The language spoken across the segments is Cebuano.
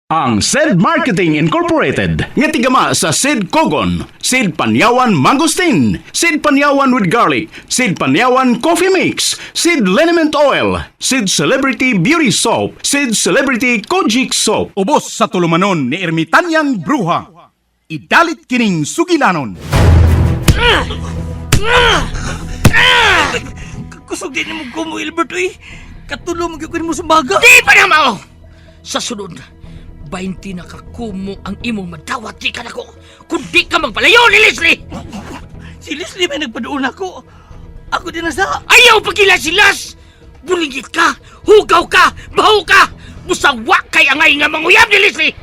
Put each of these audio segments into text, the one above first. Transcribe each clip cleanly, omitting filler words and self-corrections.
Ang Sed Marketing Incorporated nga tigama sa Sed Kogon, Sed Panyawan Mangosteen, Sed Panyawan with Garlic, Sed Panyawan Coffee Mix, Sed Liniment Oil, Sed Celebrity Beauty Soap, Sed Celebrity Kojic Soap. Ubos sa tulumanon ni Ermitanyang Bruha. Idalit kining sugilanon. Kusog din mo ko mo, Ilbert, uy. Katulo mo gyud mo sa baga. Di pa na mao! Sa sunod, 20 na kakumo ang imong madawat di ka nako. Kung di ka magpalayo ni Leslie! Si Leslie may nagpaduon ako. Ako din na sa... Ayaw pagila si Las! Bulingit ka! Hugaw ka! Baho ka! Busawa kay angay nga manguyab ni Leslie!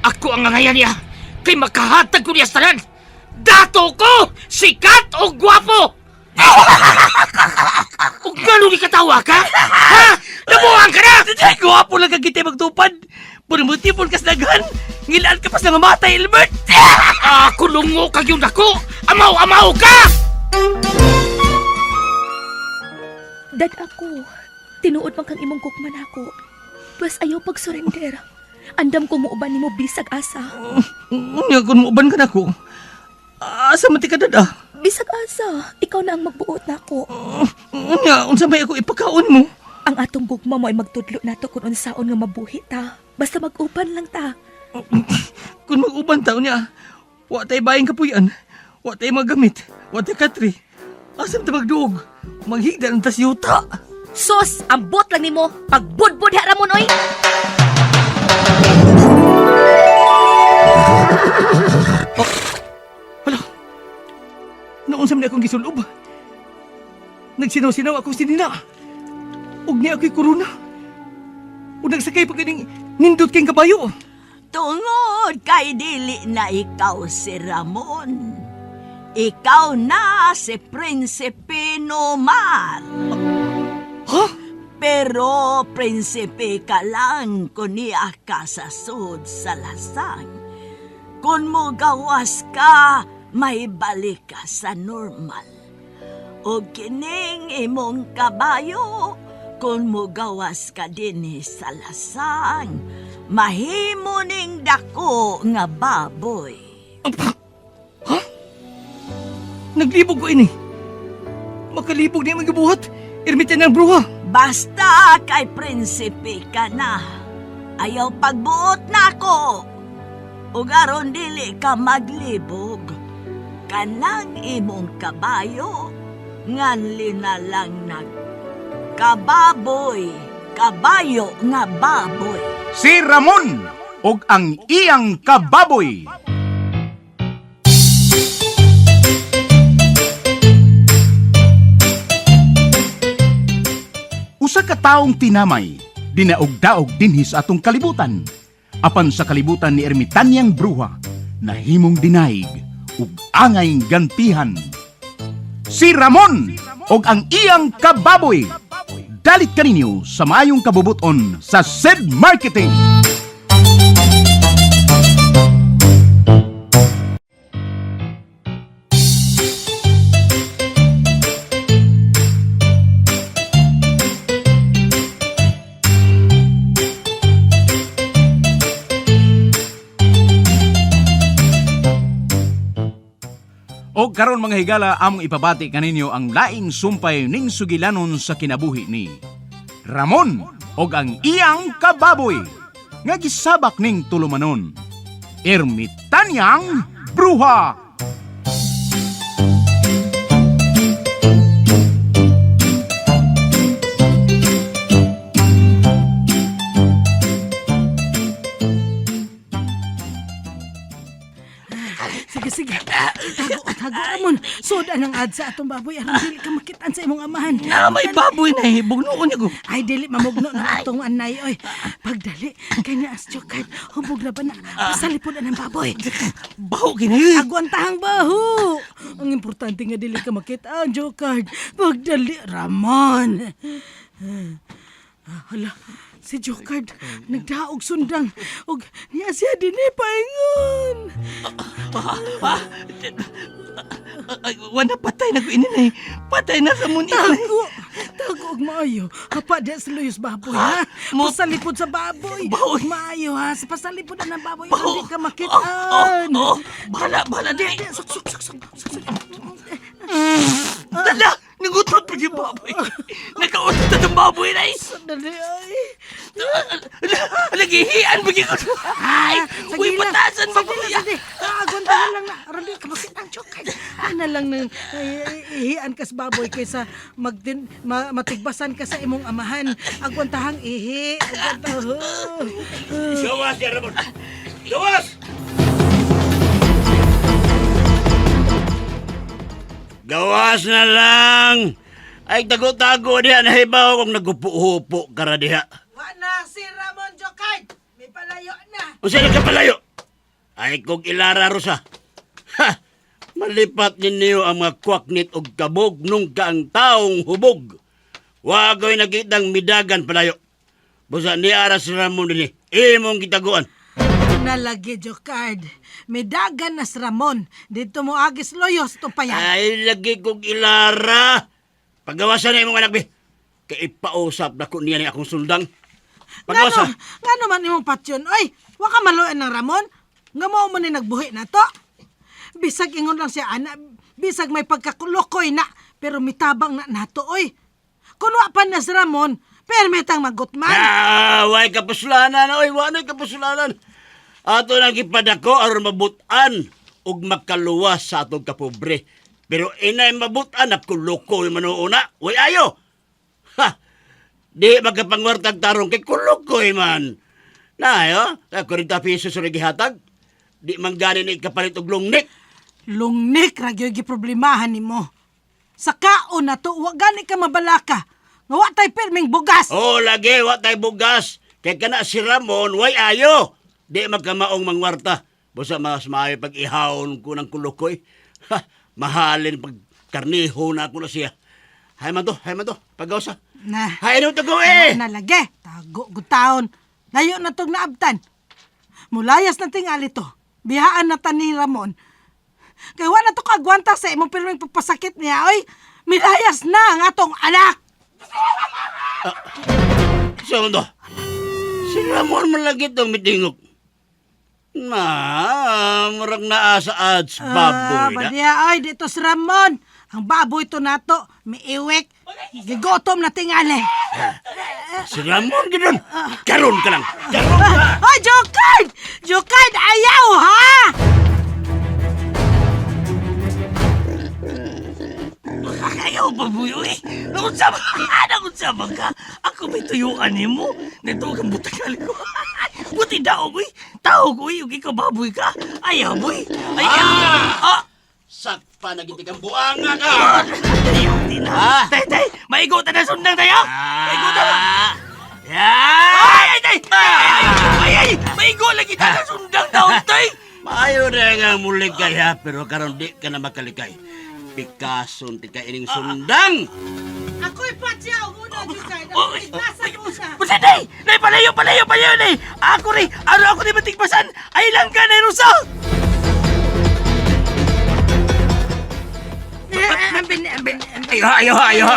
Ako ang angayan niya kay makahatag ko niya sa tanan! Dato ko! Sikat o gwapo! O gano'n katawa ka? Ha? Nabuang ka na! Ay, gwapo lang ka kita magtupad. Puro kas daghan. Ngilaan ka pa sa nga matay, Ilbert. Ako lungo kag yung dako! Amaw-amaw ka! Dad ako, tinuod man kang imong gugma nako. Pwes ayaw pag-surrender. Andam ko muuban nimo bisag asa. Unya, kung muuban ka na ko. Asa man ti ka dada? Bisag asa, ikaw na ang magbuot nako. Unya, unsa may ako ipakaon mo? Ang atong gugma mo ay magtudlo nato kung unsaon nga mabuhi ta. Basta mag-uban lang ta. Kung mag-uban ta, unya, wa tay bayang kapuyan. Wa tay magamit. Wa tay katri. Asa man ta magduog? Maghigda ng tas yuta. Sos, ambot lang nimo. Pagbudbud ha ramon oy. Hala. Noon sa akong gisulob. Nagsinaw-sinaw akong sinina. Ug niya ako'y korona. Ug nagsakay pa kining nindot kayong kabayo. Tungod kay dili na ikaw si Ramon. Ikaw na si Prinsipe Nomar. Ha? Pero prinsipe ka lang kung niya ka sa sud sa lasang. Kung mo gawas ka, may balik ka sa normal. O kining imong kabayo, kung mo gawas ka dinhi sa lasang, mahimo ning dako nga baboy. Naglibog ko ini. Makalibog niya magibuhat. Ermitan ng bruha. Basta kay prinsipe ka na. Ayaw pagbuot na ako. Ug aron dili ka maglibog. Kanang imong kabayo, nganli na lang nag kababoy, kabayo nga baboy. Si Ramon og ang iyang kababoy. Usa ka taong tinamay, dinaog-daog dinhi sa atong kalibutan. Apan sa kalibutan ni Ermitanyang Bruha, nahimong dinaig ug angay gantihan. Si Ramon og ang iyang kababoy. Dalit kaninyo sa maayong kabubuton sa Sed Marketing. O karon mga higala among ipabati kaninyo ang laing sumpay ning sugilanon sa kinabuhi ni Ramon og ang iyang kababoy nga gisabak ning tulumanon. Ermitanyang Bruha. Sige, sige. Tago, tago, Ramon. Sudan ang ad sa atong baboy. Aron dili ka makitaan sa imong amahan. Na may baboy na eh. Bugnoon niya ko. Ay, dili mamugno na atong anay, oy. Pagdali, kay na as jokay. Hubog na ba na? Pasalipod ang baboy. Baho kini. Agwantahang baho. Ang importante nga dili ka makitaan, Jokard. Pagdali, Ramon. Ah, Hala, si Jokard nagdaog sundang og niya siya dinhi paingon. Ay, wala, patay na ko ini, nay. Patay na sa muni, nay. Tago! Tago og maayo. Hapa diya sa luyos baboy, ha? Pasalipod sa baboy. Baboy. Maayo, ha? Sa pasalipod na ng baboy. Baho. Hindi ka makitaan. Oh, oh, oh. Bahala, bahala, Di, di. di. Sok, sok, sok, sok, sok, sok. Dala! Nangutot pa yung baboy. Nakautot na ng baboy, nay. Sandali, ay. Nagihian ba ko? Ay! Uy, Sige lang. patasan ba Sige lang, sige. Ah, agwantahan lang na. Aron di ka makita ang joke. Ana lang nang ay, ay, ihian ka sa baboy kaysa magdin, matigbasan ka sa imong amahan. Agwantahang ihi. Agwantahan. Gawas ya, Ramon! Gawas! Gawas na lang! Ay, tago-tago diha, nahibaw kung nagupo-hupo ka ra diha. Wa na si Ramon Jokard. May palayo na. Unsa na ka palayo? Ay, kung ilara rosa. Ha! Malipat ninyo ang mga kwaknit og kabog nung kaang taong hubog. Wa ko'y nakitang midagan palayo. Busa ni ara si Ramon dinhi, imong gitaguan. Nalagi Jokard. May dagan na si Ramon. Dito mo agis loyos itong payag. Ay, lagi kong ilara. Pagawasan na imong anak, bi. Kay ipausap na ko niya ni akong sundang. Pagawasa. Ngano, ngano man imong patyon? Oy, wa ka maluoy ng Ramon. Nga mao man ni nagbuhi na to. Bisag ingon lang siya ana, bisag may pagkakulokoy na, pero mitabang na nato oy. Kun wa pa na si Ramon, permetang magutman. Ah, way kapuslanan, oy, wa na'y kapuslanan. Ato nang gipadako aron mabutan ug makaluwas sa atong kapobre. Pero inay mabutan at kuloko yung manuuna, way ayo. Ha! Di magkapangwartag tarong kay kulukoy man. Na ayo, 40 pesos ra gihatag. Di man gani ni kapalit og lungnik. Lungnik ra gyud giproblemahan nimo. Sa kaon na to, wa gani ka mabalaka. Nga wa tay pirming bugas. Oh, lagi, wa tay bugas. Kay kana si Ramon, way ayo. Di magkamaong mangwarta. Busa mas maayo pag ihawon ko ng kulukoy. Ha, mahalin pag karniho na ako na siya. Hay man to, hay man to. Pagawsa. Na. Hay no tago eh. Na lagi, tago gud taon. Layo na tong naabtan. Mulayas na tingali to. Bihaan na ta ni Ramon. Kay wa na to kagwanta sa imong pirming pagpasakit niya, oy. Milayas na ang atong anak. Sa man to? Si Ramon man lagi tong mitingok. Na, murag naa sa ads baboy Ah, na. badya, oy, dito si Ramon. Ang baboy to nato, miiwik. Gigotom na tingali. Si Ramon gidon. Karon ka lang. Karon ka. Oy, Jokard! Jokard, ayaw ha! Ayaw pa mo uy. Nakunsa ba? Nakunsa ba ka? Ako may tuyuan ni mo. Nito kang butangal ko. Buti daw, uy. Tao ko, uy. Ug ikaw baboy ka. Ayaw, boy. Ayaw. Ah! Sakpa na gid kang buanga ka. Ayaw, di na. Ah! Tay, tay. Maigo ta na sundang tayo. Maigo ta na. Ah! Ay, ay, tay. Ay, ay, ay, ay. Maigo lagi ta na sundang daw, tay. Maayo na nga mulikay ha, pero karon di ka na makalikay. Pikason ti ka ining sundang. Ako'y patya, una, Jokard. Oh, Ako'y nasa una. Basta, nay! Nay, palayo, palayo, palayo, nay! Ako rin! Ano ako ni matigpasan? Ay lang ka, nay, Rosa! Ayaw, ayaw, ayaw.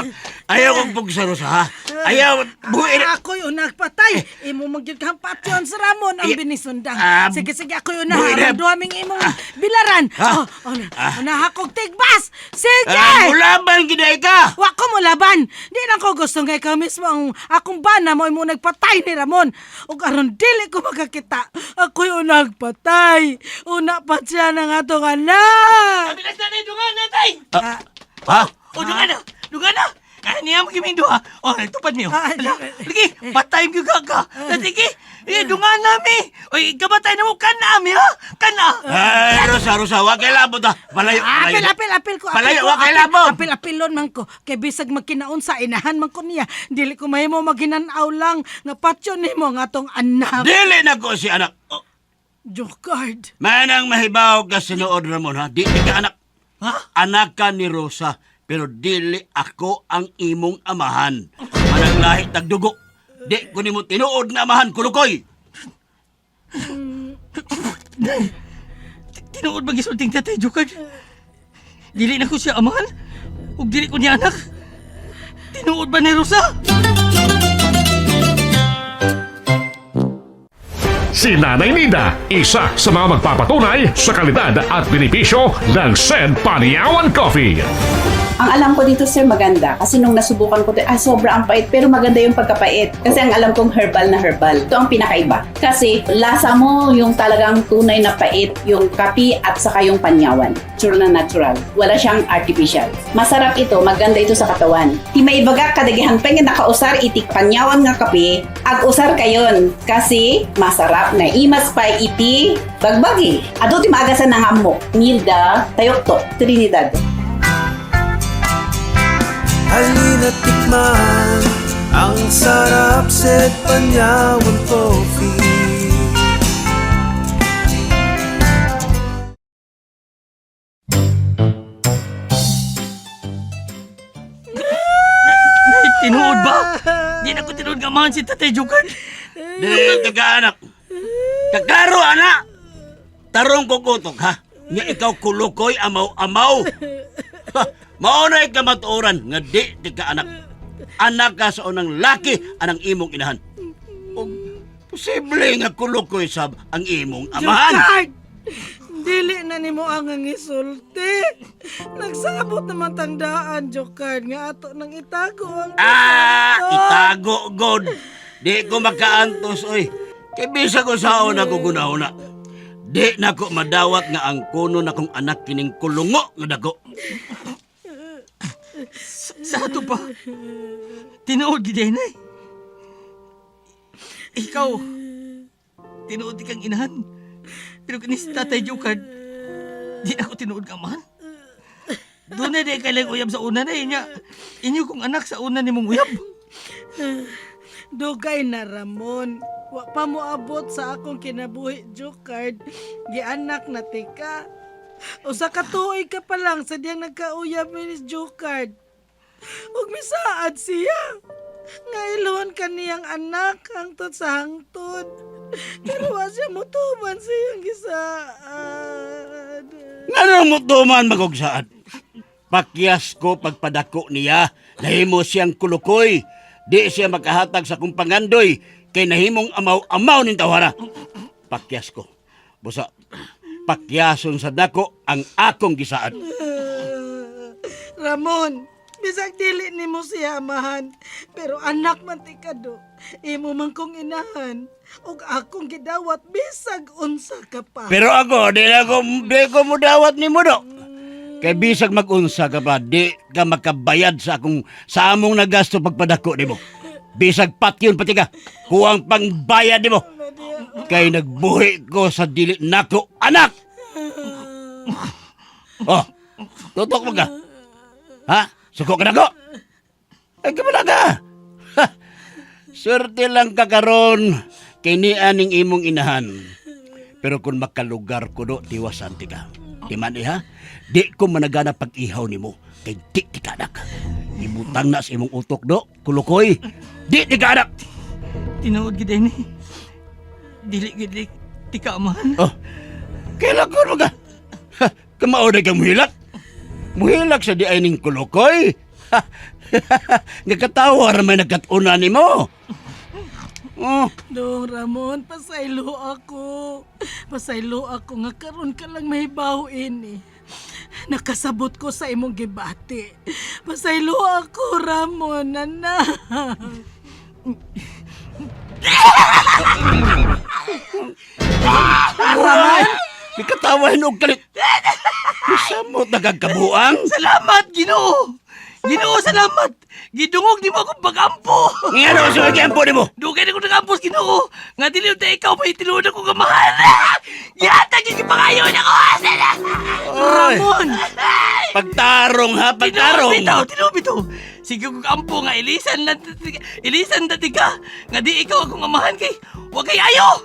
Ayaw kong pugsaro sa ha. Ayaw, buhi na. Ako'y unang patay. Imo magyud kang patyon sa Ramon ang Ay, binisundang. ah, Sige, sige, ako'y una. buhi na. Aron duha ming imong bilaran. Ah. Oh, oh, una hakog tigbas. Sige! Ah, mulaban gid ka. Wa ko mo laban. Di lang ko gusto nga ikaw mismo ang akong bana mo imo nagpatay ni Ramon. Ug aron dili ko makakita. Ako'y unang patay. Una pa siya ng atong anak. Bilas na, nay! Dungan na, tay! Ha? O, dungan na! Dungan na! Ay, niya mo kiming duha. O, tupad niyo. Ah, Ala, Lagi, patay mo ka ka. Sige, eh, dungan na mi. Oy, kabatay na mo, kana mi, ha? Kana! Ay, Rosa, Rosa, wa kay labot ha. Palayo, Ah, palayo. Apil, apil, apil ko. Apil Palayo, ko, wa kay apil, labot. Apil, apilon man ko. Kay bisag magkinaon sa inahan man ko niya. Dili ko mahimo maghinanaw lang nga patyon nimo nga atong anak. Dili na ko si anak. Jokard. Manang mahibaw ka sinuod Ramon ha. Dili ka anak. Ha? Anak ka ni Rosa, pero dili ako ang imong amahan. Manang lahi tagdugo. Di ko nimo tinuod na amahan kulukoy. Tinuod ba gisulting tatay, Jokard? Dili na ko siya amahan. Ug dili ko niya anak. Tinuod ba ni Rosa? Si Nanay Nida, isa sa mga magpapatunay sa kalidad at benepisyo ng Sed Paniawan Coffee. Ang alam ko dito, sir, maganda. Kasi nung nasubukan ko, sobra ang pait, pero maganda yung pagkapait. Kasi ang alam kong herbal na herbal. Ito ang pinakaiba. Kasi lasa mo yung talagang tunay na pait, yung kapi at saka yung panyawan. Natural na natural. Wala siyang artificial. Masarap ito, maganda ito sa katawan. Ti maibaga kadagihan pa nga nakausar iti panyawan nga kape, ag usar kayon. Kasi masarap na imas pa iti bagbagi. Ado ti maagasan na nga mo. Nilda Tayokto, Trinidad. Halina't tikman ang sarap sa Panyawan Coffee. Nay, tinuod ba? Di na ko tinuod nga amahan si Tatay Jokard. Dili ka anak. Kaklaro anak. Tarong ko kutok ha. Nga ikaw kulukoy amaw-amaw. Ha, mao na kamatuoran nga di ti ka anak. Anak ka sa unang laki anang imong inahan. Og posible nga kulukoy sab ang imong amahan. Jokard! Dili na nimo ang isulti. Nagsabot naman tandaan, Jokard, nga ato nang itago ang Ah, kasanto. itago god. Di ko makaantos oy. Kay bisag ko saon ako gunahuna. Di na ko madawat nga ang kuno na kong anak kining kulungo nga dako. Sa ato pa. Tinuod gid nay. Ikaw, tinuod di kang inahan. Pero kini si Tatay Jokard, di ako tinuod nga amahan. Doon na di kailang uyab sa una na inya. Inyo kong anak sa una ni mong uyab. Dugay na Ramon. Wa pa mo abot sa akong kinabuhi, Jokard. Gianak na tika. Usa ka tuig ka pa lang sa diyang nagkauyab mi ni Jokard. Ug misaad siya. Nga iluhan ka niyang anak hangtod sa hangtod. Pero wa siya motuban sa iyang gisaad. Ngano mo tuman magugsaad? Pakyas ko pagpadako niya, nahimo siyang kulukoy. Di siya makahatag sa kong pangandoy, kay nahimong amaw-amaw ning tawhana. Pakyas ko. Busa, pakyason sa dako ang akong gisaad. Ramon, bisag dili nimo siya amahan, pero anak man ti kado. Imo man kong inahan ug akong gidawat bisag unsa ka pa. Pero ako, di na ko, di ko mudawat ni mo do. Kay bisag mag-unsa ka pa, di ka makabayad sa akong sa among nagasto pagpadako nimo. Bisag patyon pati ka, kuwang pangbayad nimo. Kay nagbuhi ko sa dili nako anak. Oh, tutok mo ka. Ha? Suko ka nako. Ay, kamala ka. Ha, swerte lang ka karon kay ni aning imong inahan. Pero kung makalugar ko do, tiwasan ti ka. Di man iha, di ko managana pag-ihaw nimo kay di ti ka anak. Ibutang na sa imong utok do, kulukoy. Di ti ka anak. Tinuod gid ni. Dili gid di ti ka amahan. Oh, kailan ko ka? Ha, kamao na kang muhilak. Muhilak sa di ay ning kulukoy. Ha, nga katawa ra may nagkat-una nimo. Oh, Dong Ramon, pasaylo ako. Pasaylo ako nga karon ka lang mahibaw ini. Nakasabot ko sa imong gibati. Pasaylo ako, Ramon, anak. Ramon! May katawa hinog kalit. Misamot na kang kabuang. Salamat, Ginoo. Ginoo, salamat. Gidungog nimo akong pagampo. Nga ano sa mga po nimo? Dugay na ko nagampos, Ginoo. Nga dili ta ikaw may tinuod ako nga mahal. Gihatag gyud pangayo nako. Ramon! Pagtarong ha, pagtarong. Tinuod bitaw, tinuod bitaw. Sige ko ampo nga ilisan lang ilisan dati ka. Nga di ikaw akong amahan kay wa kay ayo.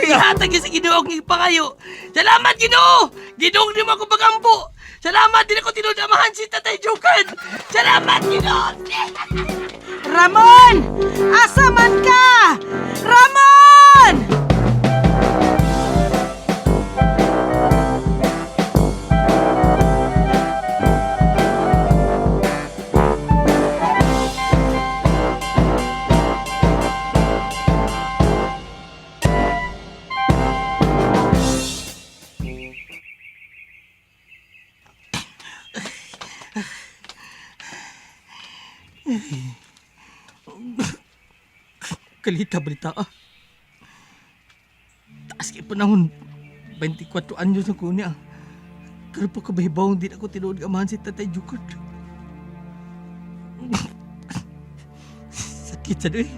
Gihatag gyud sa Ginoo ang pangayo. Salamat Ginoo. Gidong nimo ako pagampo. Salamat dili ko tinuod amahan si Tatay Jokan. Salamat Ginoo. Ramon! Asa man ka? Ramon! Kalita balita ah. Taas kay panahon. 24 anyos na ko niya. Karon pa ko mahibaw, hindi na ako tinuod nga amahan si Tatay Jukard. Sakit sa doy.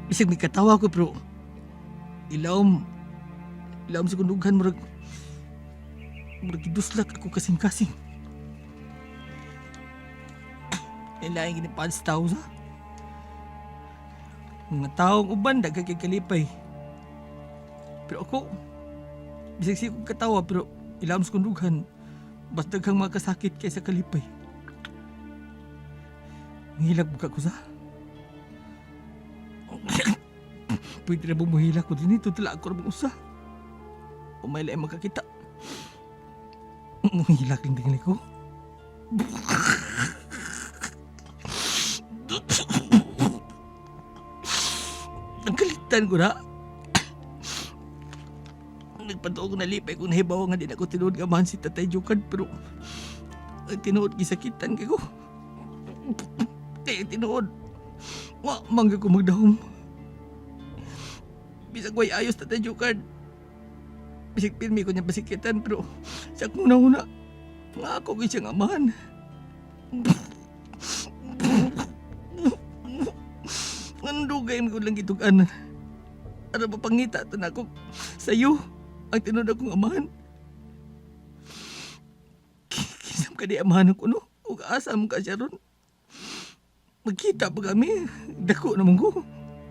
Bisag may katawa ko pero ilawom ilawom sa kunughan murag murag giduslak ako kasing-kasing. Ilaing ginipan sa tao sa. Mga taong uban daghan kay kalipay. Pero ako, bisag siya kong katawa pero ilawom sa kunughan basta daghang mga kasakit kaysa kalipay. Ngilak buka ko sa. Pwede na bumuhila ko din ito. Tala ako rin usa. Umay lang makakita. Muhilak lang tingin ko. Nagkalitan ko na. Nagpatuo ko nalipay kung nahibaw nga din ako tinuod nga man si Tatay Jukad pero ang tinuod gisakitan kay ko. Kaya tinuod. Wa mangga ko magdahom. Bisag way ayos Tatay Jukad. Bisag pirmi ko niya pasikitan pero sa akong una-una nga ako gyud siyang amahan. Anong dugay mo ko lang gitugan. Ano ba pangita to na ako sa'yo ang tinuod akong amahan. Kisam ka di amahan ko no? Ug asa mo ka siya ron? Magkita pa kami. Dako naman ko.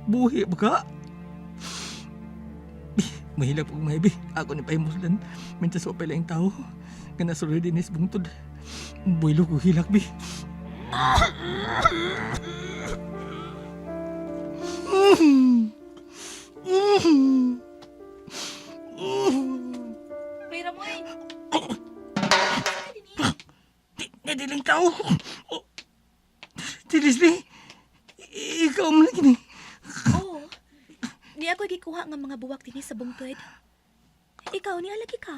Buhi pa ka. Mahilak po mahibi. Ako ni Pahimuslan. Mintas wa pa lang tao. Nga nasuloy din is bungtod. Builo ko hilak bi. May Ramoy! Nadiling tao. Oh. Ti Leslie, ikaw mo na gini. Oo. Di ako gikuha nga mga buwak dinhi sa bungtod. Ikaw, ni alagi ka?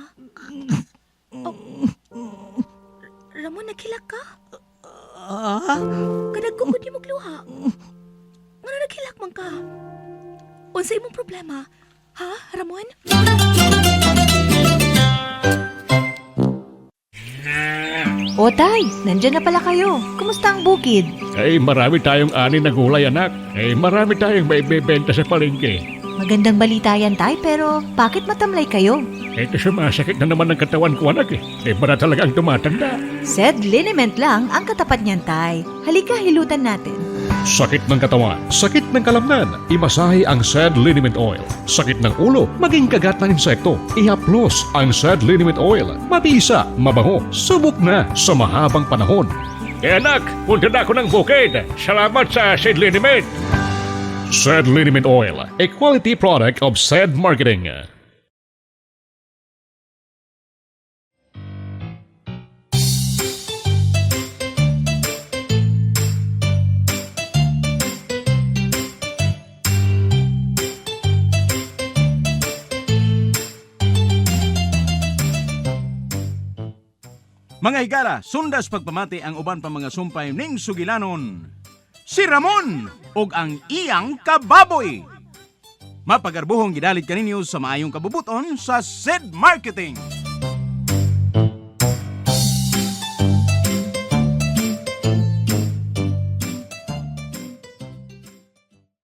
Oh. Ramon, naghilak ka? Ah, Kadag ko di mo gluha. Ngano naghilak man ka? Unsa imong problema? Ha, Ramon? O tay, nandyan na pala kayo. Kumusta ang bukid? Eh, marami tayong ani na gulay, anak. Eh, marami tayong maibebenta sa palengke. Magandang balita yan tay, pero bakit matamlay kayo? Eh, sumasakit na naman ang katawan ko, anak eh. Eh, para talaga ang tumatanda. Said liniment lang ang katapat niyan tay. Halika, hilutan natin. Sakit ng katawan, sakit ng kalamnan, imasahe ang Sad Liniment Oil. Sakit ng ulo, maging kagat ng insekto, ihaplos ang Sad Liniment Oil. Mabisa, mabango, subok na sa mahabang panahon. Eh anak, punta na ako ng bukid. Salamat sa Sad Liniment. Sad Liniment Oil, a quality product of Sad Marketing. Mga higala, sundas pagpamati ang uban pa mga sumpay ning sugilanon. Si Ramon ug ang iyang kababoy. Mapagarbuhong gidalit kaninyo sa maayong kabubuton sa Said Marketing.